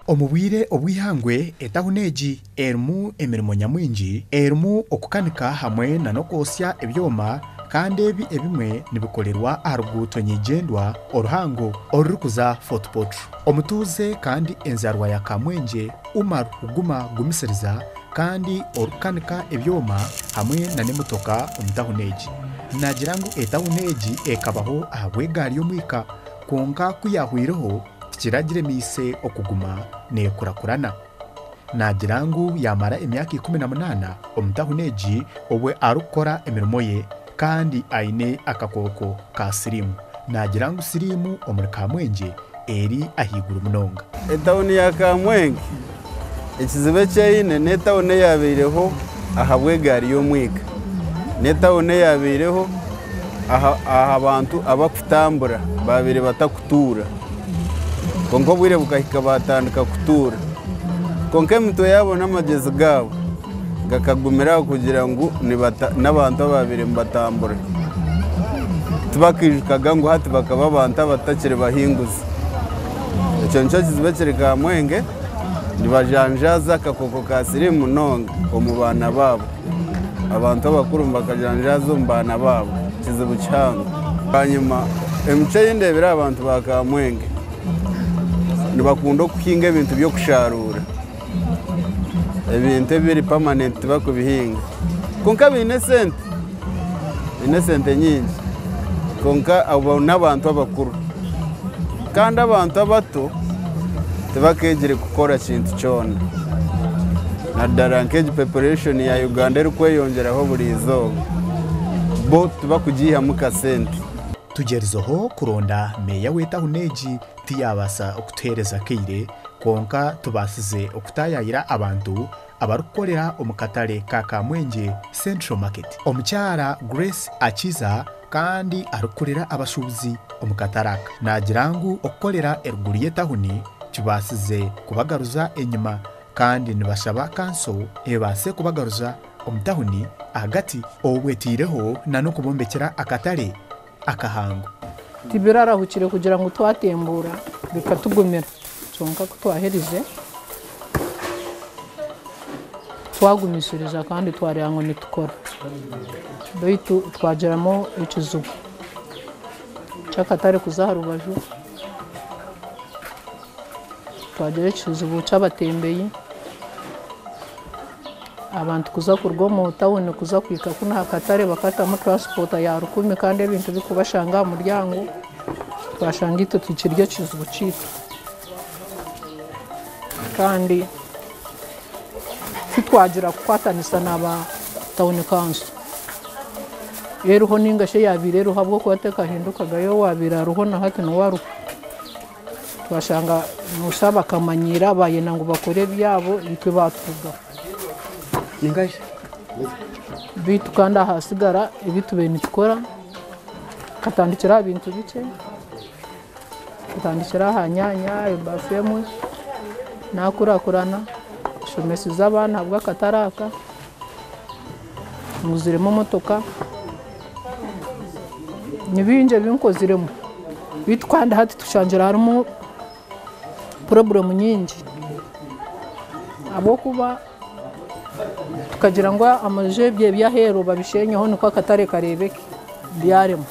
Omu bwire obw'eihangwe, etawuni egi erimu emirimo nyamwingi erimu okukanika hamwe n'okwosya ebyoma kandi ebi ebimwe nibikorerwa aha ruguuto nyeigyendwa oruhango orurikuza Fort Portal. Omutuuze kandi enzarwa ya Kamwengye, Umar Huguma Gumisiriza kandi orikukanika ebyoma hamwe n'emotoka omu tawuni egi naagira ngu etawuni egi ekabaho ahabw'egaari y'omwika kwonka ku yaahweireho tikiragiremeise okuguma neekurakurana. Naagira ngu yaamara emyaka 18 omu tawuni egi obwe arikukora emirimo ye kandi aine akakooko ka siriimu. Naagira ngu siriimu omuri Kamwengye eri ahaiguru munonga. Etawuni ya Kamwenge ekizibu eki eine n'etawuni eyabaireho ahabw'egaari y'omwika. N'etawuni eyabaireho aha bantu abakutambura babaire batakutuura. Kwonka obwire bukahika batandika kutuura. Kwonka emitwe yaabo n'amagyezi gaabo gakagumira aho kugira ngu n'abantu ababaire nibatambura tibakaijukaga ngu hati bakaba abantu abatakiri bahinguzi. Ekyo nikyo kizibu ekiri Kamwenge, nibajanjaaza akakooko ka siriimu munonga omu baana baabo. Abantu abakuru nibakajanjaaza omu baana baabo, kizibu kihango. Bwanyima emicwe ei ndeebire aha bantu ba Kamwenge, nibakunda okuhinga ebintu by'okusharuura. Ebintu ebiri pamanenti tibarikubihinga. Kwonka baine esente, baine esente nyingi kwonka abo n'abantu abakuru. Kandi abantu abato tibakeegire kukora kintu kyona. Naddala nk'egi population ya Uganda erikweyongyeraho buri izooba, bo tibakugiihamu kasente. Tugyerizeho kuronda meeya w'etawuni egi tiyabaasa kutuheereza kaire kwonka tubaasize okutaayaayira abantu abarikukorera omu katare ka Kamwengye Central Market. Omukyara Grace Akiza kandi arikukurira abashuubuzi omu katare aka naagira ngu okukorera eruguru y'etahuni kibaasize kubagaruza enyima kandi nibashaba kanso ebaase kubagaruza omu tahuni ahagati obwo eteireho n'okubombekyera akatare akahango. Tibirarahukire kugira ngu twatembuura bikatugumira kyonka ku twaherize twagumisiriza kandi twareeba ngu nitukora beitu twagiramu ekizibu ky'akatare kuza aha rubaju, twagira ekizibu ky'abatembeyi. Abantu kuza kuruga omu tawuni kuza kuhika kunu aha katare bakatamu turansipota ya rukumi kandi ebintu birikubashanga aha muryango, twashanga itwe tikiri ekizibu kyaitu. Kandi titwagira kukwatanisa na ba tawuni kanso. Eriho ninga shi eyabaire eriho ahabw'okuba tekahindukaga yo owaabaire ariho na hati niwe ariho. Twashanga nooshusha bakamanyiira bayenda ngu bakore ebyabo itwe baaturugaho. Beitu kandi ahasigara ebi tubaire nitukora tukatandikira aha bintu bikye, tukatandikira aha nyaanya ebaafu emwe, naakurakurana, nshomesize abaana ahabw'akatare aka, nguziremu emotoka. Ni bingi ebi nkoziremu beitu kandi hati tushangire harimu purobulemu nyingi ahabw'okuba tukagira ngu amaju ebyo eby'aheeru babishenyeho nikwo akatare kareebeke byarema.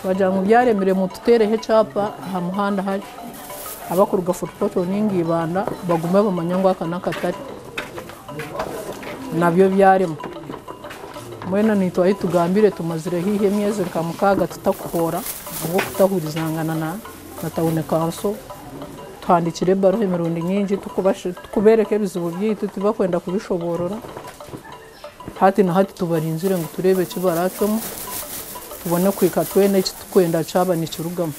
Twagira ngu byaremire mututeereho ekyapa aha muhanda hari abakuruga Fort Portal ninga Ibanda bagume bamanye ngu aka n'akatare nabyo byarema. Mbwenu naitwe ahu tugambire tumazire haihi emyezi nka mukaaga tutakuhoora ahabw'okutahurizangana na tawuni kanso. Tuhandiikire ebaruha emirundi mingi tukubeereka ebizibu byaitu tibakwenda kubishoboorora. Hati na hati tubarinzire ngu tureebe eki baraacwemu tubone kuhika twena eki turikwenda kyaba nikirugamu.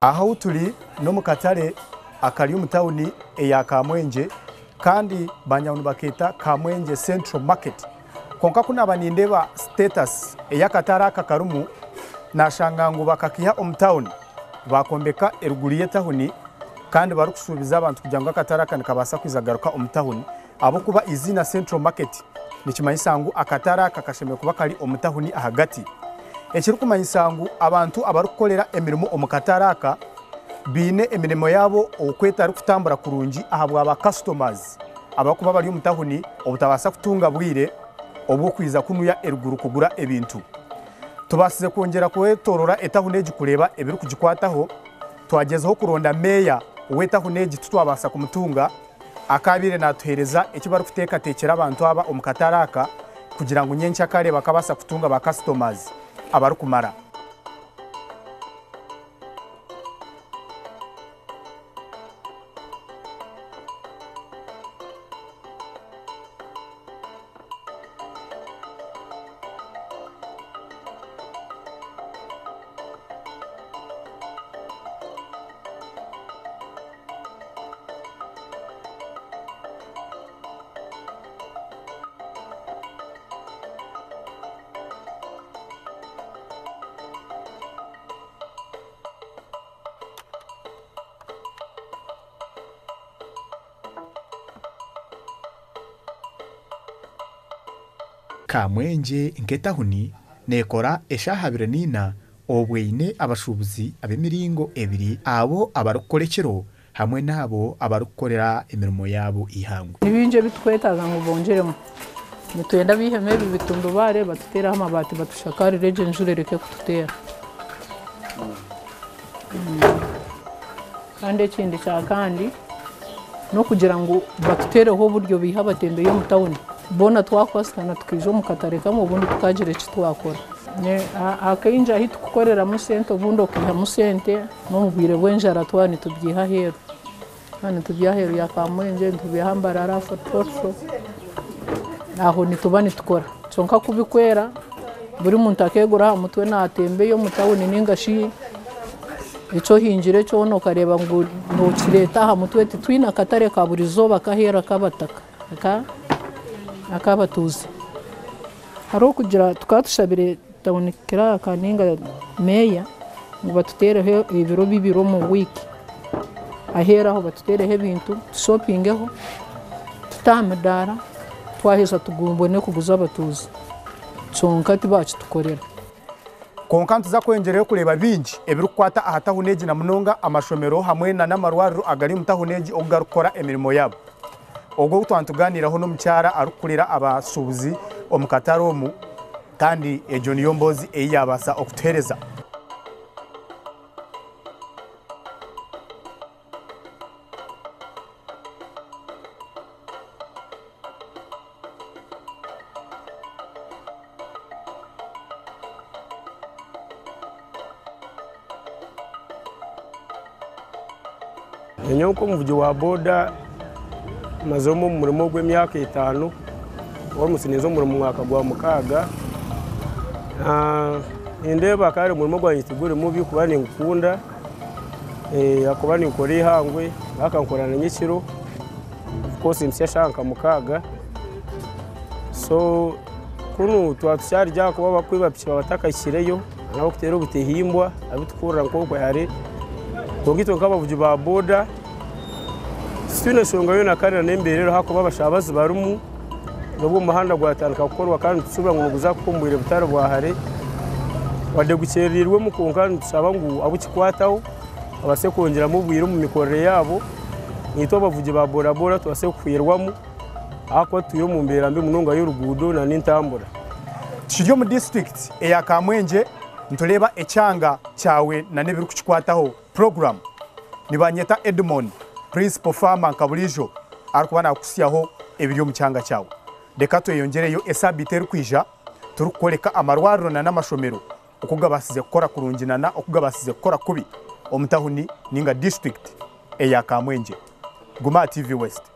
Aha ahu turi n'omu katare akari omu tawuni eya Kamwengye kandi banyaho nibakeeta Kamwengye Central Market. Kwonka ku naaba nindeeba status ei akatare aka karimu, naashanga ngu bakakiiha omu tawuni baakombeka eruguru y'etahuni kandi barikushuubiza abantu kugira ngu akatare aka nikabaasa kwija kugaruka omu tawuni ahabw'okuba eiziina Central Market nikimanyisa ngu akatare aka kashemereire kuba kari omu tawuni ahagati. Ekirikumanyisa ngu abantu abarikukorera emirimo omu katare aka baine emirimo yaabo oku etarikutambura kurungi ahabwa ba customers abarikuba bari omu tawuni obutabaasa kutunga bwire obw'okwija kunuya eruguru kugura ebintu. Tubaasize kwongyera kwetoorora etawuni egi kureeba ebirikugikwataho, twagyezaho kuronda meeya w'etawuni egi titwabaasa kumutunga. Akaabaire naatuheereza eki barikuteekateekyera abantu aba omu katare aka kugira ngu nyenkyakare bakabaasa kutunga ba customers abarikumara. Kamwengye nk'etahuni neekora eshaaha abiri n'eina obwo eine abashuubuzi ab'emiringo ebiri abo abarikukora ekiro hamwe n'abo abarikukorera emirimo yaabo eihangwe. Ni bingi ebi tukwetaaga ngu bongyeremu. Nitwenda baihemu ebi bitundubaare batuteereho amabaati batushakarire egyo enjura ereke kututeera. Kandi ekindi kya kandi n'okugira ngu batuteereho oburyo baihe abatembeyi omu tawuni. Boona twakwasikana tukaija omu katare kamwe obundi tukagira eki twakora. Akaingi ahu tukukoreramu sente obundi okaihamu sente n'omu bwire bw'enjara twaba nitubyiha aheeru. Twaba nitubyiha aheeru ya Kamwengye, nitubiiha Mbarara, Fort Portal, aho nituba nitukora. Kyonka ku bikwera buri muntu akeegura aha mutwe naatembeya omu tawuni nainga shi eki ohingire kyona okareeba ngu nookireeta aha mutwe titwine akatare ka burizooba ak'aheeru ak'abataka ak'abatuuzi. Hariho kugira tukaba tushabire tawuni kiraaka nainga meeya ngu batuteereho ebiro bibiri omu wiiki. Aheeru aho batuteereho ebintu tushopingeho tute aha midaara twaheza tubone kuguza abatuuzi kyonka tibakitukorera. Kwonka nituza kwongyerayo kureeba bingi ebirikukwata aha tawuni egi na munonga amashomero hamwe n'amarwariro agari omu tawuni egi oku garikukora emirimo yaabo. Ogwo ou twaba nitugaaniiraho n'omukyara arikukurira abashuubuzi omu katare omu kandi egyo niyo mboozi ei yaabaasa okutuheereza. Nyowe nk'omuvugi wa boda mazire omu murimo ogw'emyaka etaano, almost ninza omu mwaka gwa mukaaga. Nindeeba kare omurimo gwangye tiguri mubi kuba ningukunda ahakuba ninkora eihangwe ngaruka nkora na nyekiro, of course mpitsya eshaaha nka mukaaga. So kunu twaba tukyari gye ahakuba abakwiba piki baba batakahikireyo n'abarikuteera obutahimbwa abu turikuhurira nk'okwe hare. Kwonka itwe nk'abavugi ba boda titwine nshonga yoona kandi n'embeera eriho ahakuba abashabazi barimu n'obu omuhanda gwatandika kukorwa kandi nitushubira ngu niguza kuhwa omu bwire butari bwa hare. Wadde gukyereirwemu kwonka nitushaba ngu abu kikwataho babaase kwongyeramu obwire omu mikorere yaabo naitwe abavugi ba bodaboda tubaase kuhwerwamu ahakuba tutwire omu mbeera mbi munonga y'oruguudo n'entambura. Tukiri omu disiturikiti eya Kamwengye nitureeba ekyanga kyawe n'ebirikukikwataho. Puroguramu nibanyeta Edmond, Principal Farmer nka buriijo arikuba nakukutsyaho ebiri omu kyanga kyawe. Reka tweyongyereyo esaabiiti erikwija turikukworeka amarwariro n'amashomero oku gabaasize kukora kurungi na oku gabaasize kukora kubi omu tahuni ninga disiturikiti eya Kamwengye. Guma aha TV West.